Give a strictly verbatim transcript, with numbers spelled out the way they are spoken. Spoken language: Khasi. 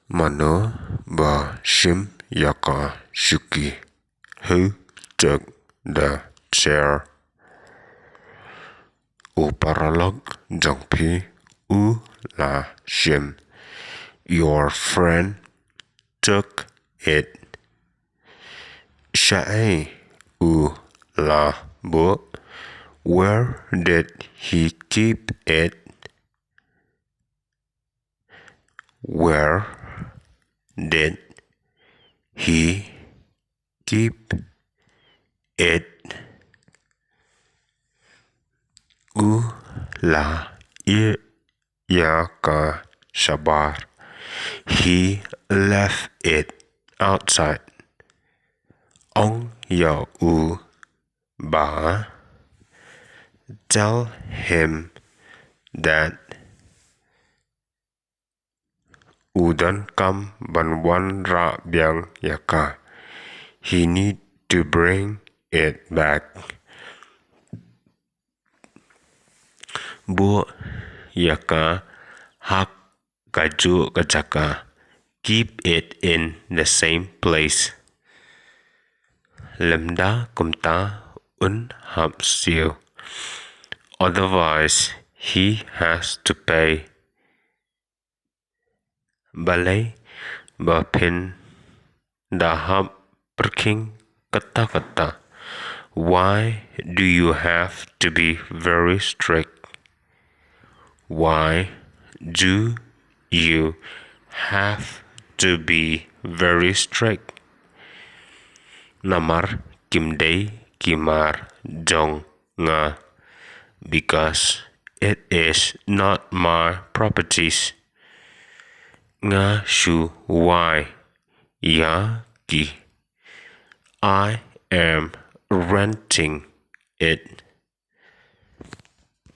Mano ba shim ïa ka shuki? Who took the chair? U paralok jong phi u la shim. Your friend took it. Shaei u la buh? Where did he keep it? Where did he keep it? U la ïeh ïa ka shabar. He left it outside. Ong ïa u ba. Tell him that. U donkam ban wanrah biang ïa ka. He need to bring it back. Buh ïa ka ha kajuh ka jaka. Keep it in the same place. Lymda kumta un hap siew. Otherwise, he has to pay. Balei ba phin da hap pyrkhing katta katta? Why do you have to be very strict? Why do you have to be very strict? Namar kim dei ki mar jong nga. Because it is not my properties. Nga shu wai ïa ki. I am renting it.